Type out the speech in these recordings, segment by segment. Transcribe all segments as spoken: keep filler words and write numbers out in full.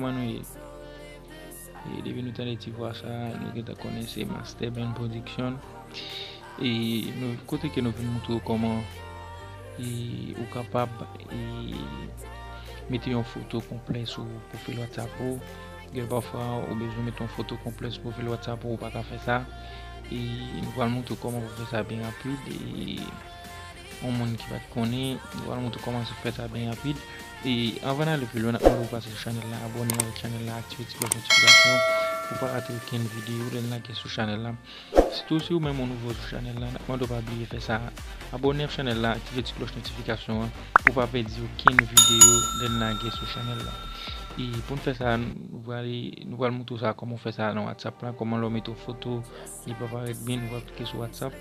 Kòman nou ye? E depi nou tande ti vwa sa, nou gentan konnen se Master Band Production. E nou, kote ke nou vin montre w kòman, e, ou kapab, e, mete yon foto konplè sou pwofil WhatsApp ou. Gen pafwa ou bezwen mete yon foto konplè sou pwofil WhatsApp ou, ou pa ka fè sa. E nou pral montre w kòman pou fè sa byen rapid. E yon moun ki pa t konnen, nou pral montre w kòman fè sa byen rapid. E anvan n ale pi lwen, n ap mande w pase sou chanèl la, abòne avèk chanèl la, aktive ti klòch notifikasyon pou pa rate okenn videyo lè n lage sou chanèl la. Sitou si ou menm ou nouvo sou chanèl la, n ap mande w pa bliye fè sa. Abòne ak chanèl la, aktive ti klòch notifikasyon an pou pa pèdi okenn videyo lè n lage sou chanèl la. E pou n fè sa, nou pral, nou pral montre w sa kòman w fè sa nan WhatsApp la, kòman lè w mete yon foto, li pa parèt byen, nou pral klike sou WhatsApp.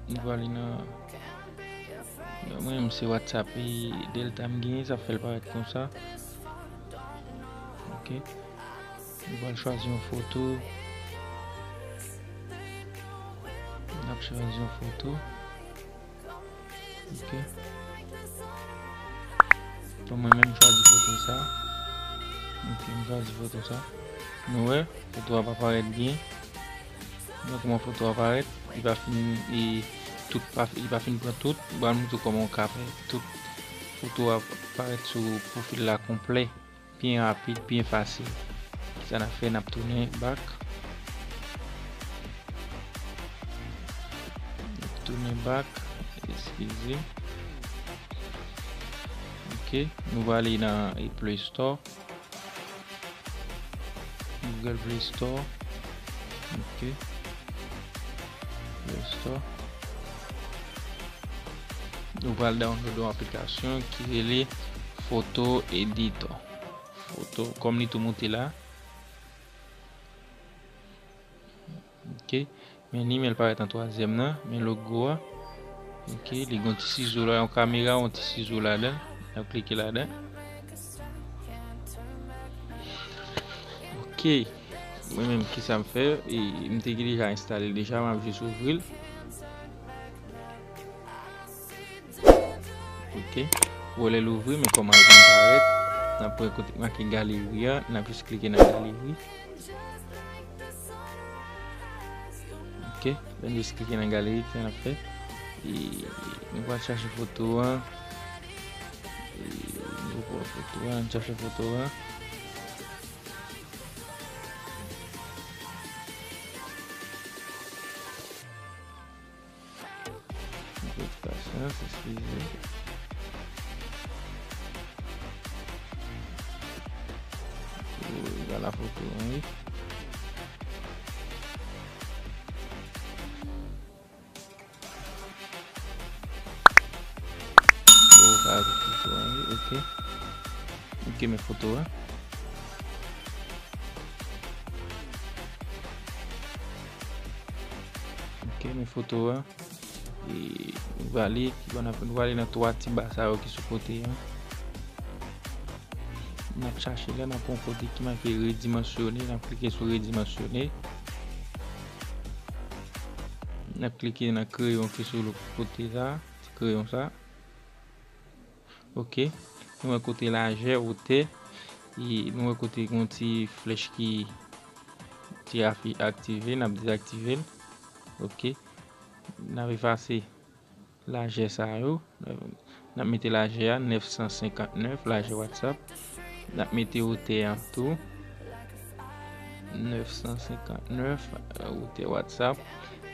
Nou pral nan, nan mwen menm se WhatsApp e Delta m genyen, sa fè l parèt konsa. Ok. Nou pral chwazi yon foto. N ap chwazi yon foto. Ok. Bon, mwen menm m chwazi foto sa. Ok, m chwazi foto sa. Nou wè, foto a pa parèt byen. Nou wè kòman foto a parèt. Li pa fin, li tout pa, li pa fin pran tout. M pral montre w kòman w ka fè tout foto a parèt sou pwofil la konplè. Byen rapid, byen fasil. Sa n ap fè, n ap tounen back. N ap tounen back, eskize. Ok, nou va ale nan, e, Play Store. Google Play Store. Ok. Play Store. Nou pral download yon aplikasyon ki rele Photo Editor. Foto, kòm li tou moute la. Ok. Men li, men l parèt an twazyèm nan, men logo a. Ok, li gen yon ti sizo la, yon kamera, yon ti sizo ladan. N ap klike ladan. Ok. Mwen menm, kisa m fè? E, m te gen deja enstale l deja, m ap jis ouvri l. Ok. Ou wè lè l ouvri, men kòman l vin parèt. N ap wè kote k make galeri a, n ap jis klike nan galeri. Ok. Lè n jis klike nan galeri, kisa n ap fè? E, nou pral chache foto a. E, nou pran foto a, n chache foto a. Anpil pasyans, eskize. Ou, vwala foto an, wi. Ou ka foto an, wi, ok. Ok, men foto a. Ok, men foto a. E, nou prale, nou prale nan twa ti ba sa yo ki sou kote an. N ap chache la, n ap pran kote ki make redimansyone, n ap klike sou redimansyone. N ap klike nan kreyon ki sou lòt kote sa, ti kreyon sa. Ok. Nou wè kote lajè, wotè. E nou wè kote gen yon ti flèch ki, ki afi-, aktive, n ap dezaktive l. Ok. N ap efase lajè sa yo. N ap mete lajè a nèf san senkant nèf, lajè WhatsApp. N ap mete wotè a tou. Nèf san senkant nèf, wotè WhatsApp.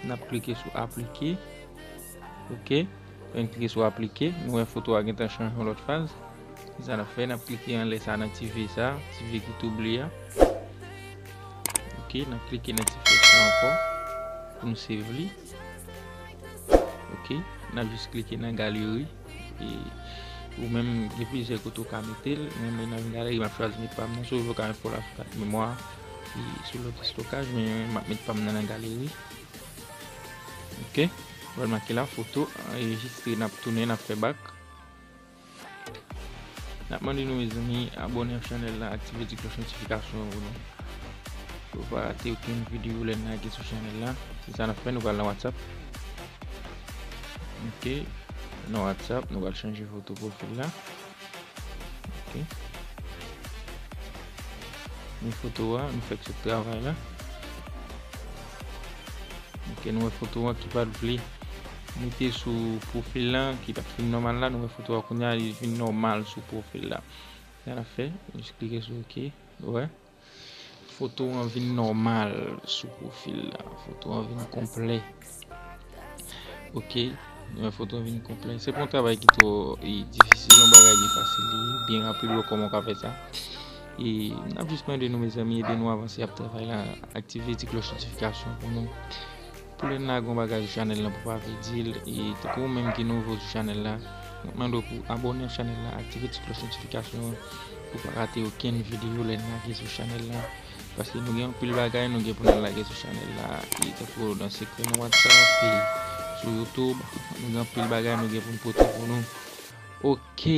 N ap klike sou aplike. Ok. Lè n klike sou aplike, nou wè foto a gentan chanje yon lòt faz. Sa n ap fè, n ap klike anlè sa nan ti V sa, ti V ki tou ble a. Ok, n ap klike nan ti flèch sa ankò pou nou save li. Ok, n ap jis klike nan galeri. E ou menm, gen plizyè kote ou ka mete l. Mwen, mwen nan galeri, m ap chwazi met pa m nan. Si w vle, w ka fè l sou kat memwa, e sou lòt estokaj, men m ap met pa m nan, nan galeri. Ok, w pral make la, foto anrejistre, n ap tounen, n ap fè back. N ap mande nou, mezanmi, abòne ak chanèl la, aktive ti klòch notifikasyon an pou nou, pou pa rate okenn videyo lè n lage sou chanèl la. Se sa n ap fè, nou pral nan WhatsApp. Ok, nan WhatsApp, nou pral chanje foto pwofil la. Men foto a, nou fèk sot travay la. Ok, nou wè foto a ki pa t vle mete sou pwofil la, ki pa t fin nòmal la, nou wè foto a kounye a, li vin nòmal sou pwofil la. Sa n ap fè, jis klike sou ok. Ou wè? Foto an vin nòmal sou pwofil la. Foto an vin konplè. Ok, men foto an vin konplè. Se pa yon travay ki twò e, difisil, yon bagay byen fasil, li byen rapid, wè kòman w ka fè sa. E n ap jis mande nou, mezanmi, ede nou avanse ap travay la, aktive ti klòch notifikasyon pou nou. Pou lè n lage yon bagay sou chanèl lan pou pa pèdi l, e tankou ou menm ki nouvo sou chanèl la, m ap mande w pou abòne ak chanèl la, aktive ti klòch notifikasyon an pou pa rate okenn videyo lè n lage sou chanèl la. Paske nou gen anpil bagay nou gen pou n al lage sou chanèl la, e tankou nan sekrè nan WhatsApp, e sou YouTube, nou gen anpil bagay nou gen pou n pote pou nou. Ok.